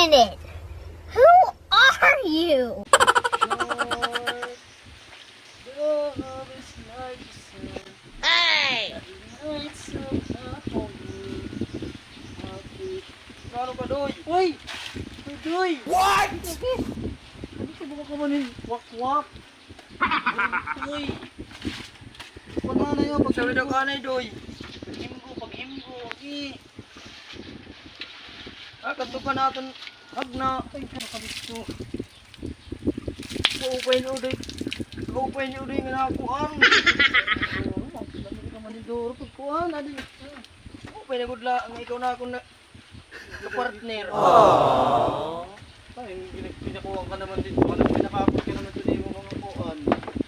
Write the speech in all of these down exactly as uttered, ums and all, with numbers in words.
Minute. Who are you? Hey! Ano ka, Doy? Uy! Uy, Doy! What? Ano ka ba ka man yung wakwak? Uy! Wala na yun, pag Sabi daw ka na, Doy. Paghimgo, paghimgo, okay. Ah, katukan natin. Hagna. Ay, ano ka dito? Kaupay niyo, Doy. Kaupay niyo, Doy, nga nakuan. Oo, dami ka maninduro. Pagkuan, adi. Kaupay na gud la, nga ikaw na akong na, kapartner. Aww. Ay, pinag-, pinakuha ka naman dito. Ano, pinakapot ka naman dito, di mo mga kuan.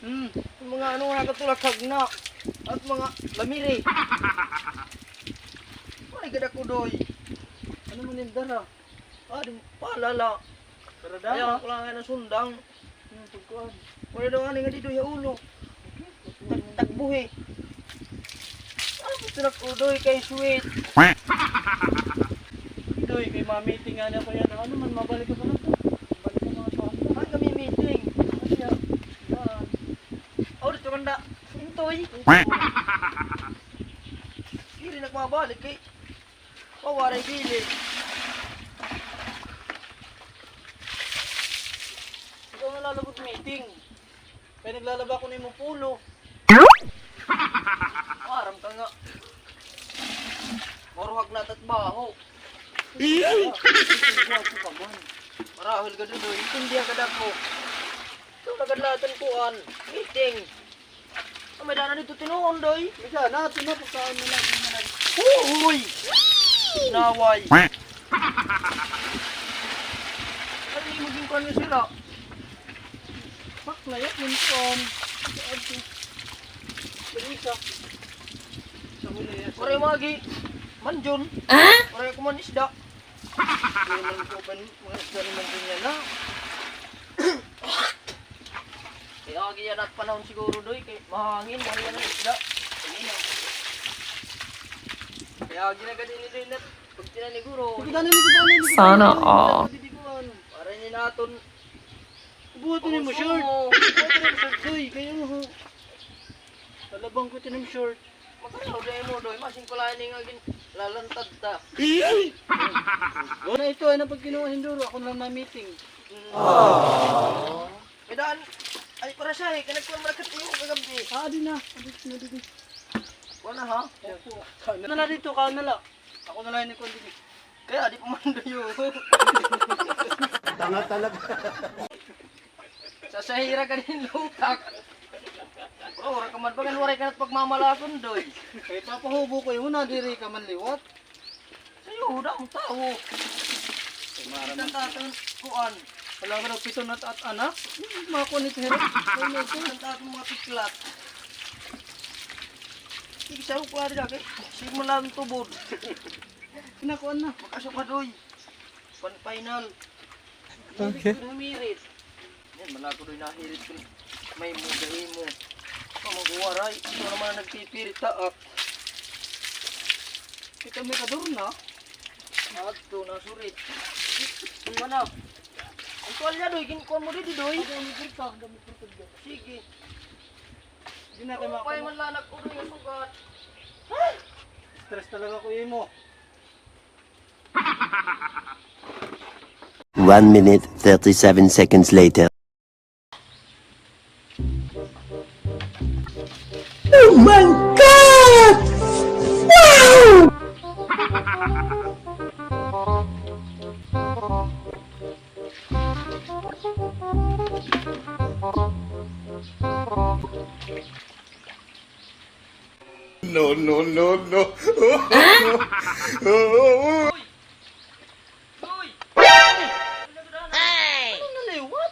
Hmm. Yung mga ano, nakatulak hagna. At mga lamiri. Ano, gada ko, Doy? Ano man yung dara? Ah, di mo palala. Pero Ayaw, dara. Ako lang nga nasundang. Hmm, pagkuan. Wala daw ani nga dito yung ulo. Tag-, tagbuhi. Ah, gusto na ko, Doy, kay sweet. Doy, kay ma-meeting nga niya ko yan. Ano man, mabalik ka pa na to. Balik ka mga tuwan. Ah, kami meeting. Ano siya? Yan. Oh, dito man da. Intoy. Diri na ko mabalik kay Pawaray dili. Ikaw na lalagot meeting. Kaya naglalaba ko na yung pulo. Aram ka nga. Maruhag na tatbaho. Gwapo ka man. Marahil ka dito. Intindihan ka dako. Ito, nagad natin kuan. Meeting. Ah, may dana dito tinuon, Doy. May dana, ito na, pagkaon na lang, ito na lang. Uy! Naway. Ano yung maging kuan nga sira? Pak na yan, yung kuan. Ito, ito. Yung isa. Sa huli yan. Pare, magi. Manjon. Ah? Pare, kuman isda. Hindi man po ba, mga isda ni Manjon yan, ha? Kaya agi yan at panahon siguro, Doy, kay mahangin, mahangin ang isda. Kaya agi na gadi ni Doy na pag tinaniguro. Sana all. Para ni naton. Buhat ni mo short. Buhat ni mo short, Doy. Kaya ho. Talabang ko ito ng short. Magkano, Doy, mo, Doy? Masing pala ini nga gin-, lalantad ta. Wala ito, ay napagkinuha hinduro. Ako na lang na-meeting. Aww. May daan. Ay, para siya, eh. Kanagkuhan mo na katiyo kagabi. Ah, di na. Adi na, di, di. Kuha na, ha? Opo. Ano na dito, ka na la. Ako na lang ini kuha dito. Kaya di pa man doyo. Tanga talaga. Sa sahira ka din lutak. Bro, ora ka man bagan, waray ka na't pagmamalakon, Doy. Kay papahubo ko yun, na diri ka man liwat. Sayo, damo tawo. Kay mara man. Tatan, kuan. Wala ka daw pito na at anak? Makuha ni Tihero. Ay, may ito. Ang tatong mga piklat. Sige, sa ko ari lagi. Sige mo lang tubod. Pinakuan na. Makasok ka, Doy. Pan final. Okay. Humirit. Yan, malako doy nahirit ko. May muda imo. Pamangkuwaray. Ito naman ang nagpipirit taak. Kita may kador na. Ato, nasurit. Ano na? Ang tuwalya, doy. Ginkuha mo dito, doy. Sige. Di na kayo makakama. Upay man lang nag-udoy nga sugat. Stress talaga ko imo. One minute, thirty-seven seconds later. Oh my God! Wow! No, no, no, no. Uy! Uy! Hey! Ano na liwat?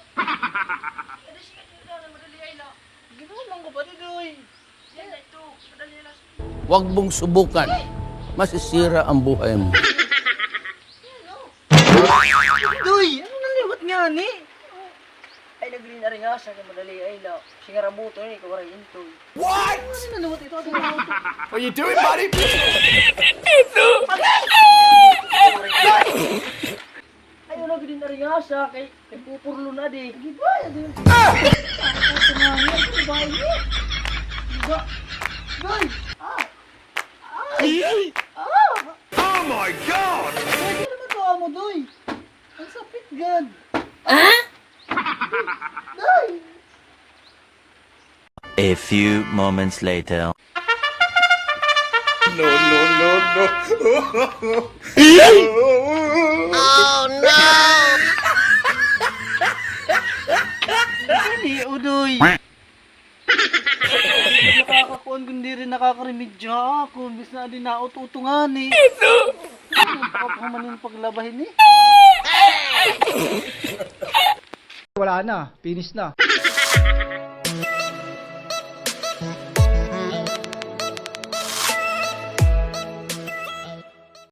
Ginawa man ko pa, Didoy. Huwag mong subukan. Masisira ang buhay mo. Doy, ano na liwat nga ni? Ay, nagrinari nga siya kay madali ay la. Singarabuto ni, ikaw rin intoy. What? Ano na liwat ito? Ano na liwat? What are you doing, buddy? Ay, ano? Din ari nga siya, kay, kay pupurlo na di. Di ba? Di ba? Di ba? Doy! Ah! Ay! Ah! Oh my God! Pwede naman to, amo, Doy. Ang sapit, gad. Ah? Doy! A few moments later. No, no, no, no. Oh, no! Dali, Udoy. Nakakakuan kun diri nakakaremedya ako. Imbis na di na ututungan eh. Ano pa ka man yung paglabay ni? Wala na, finish na.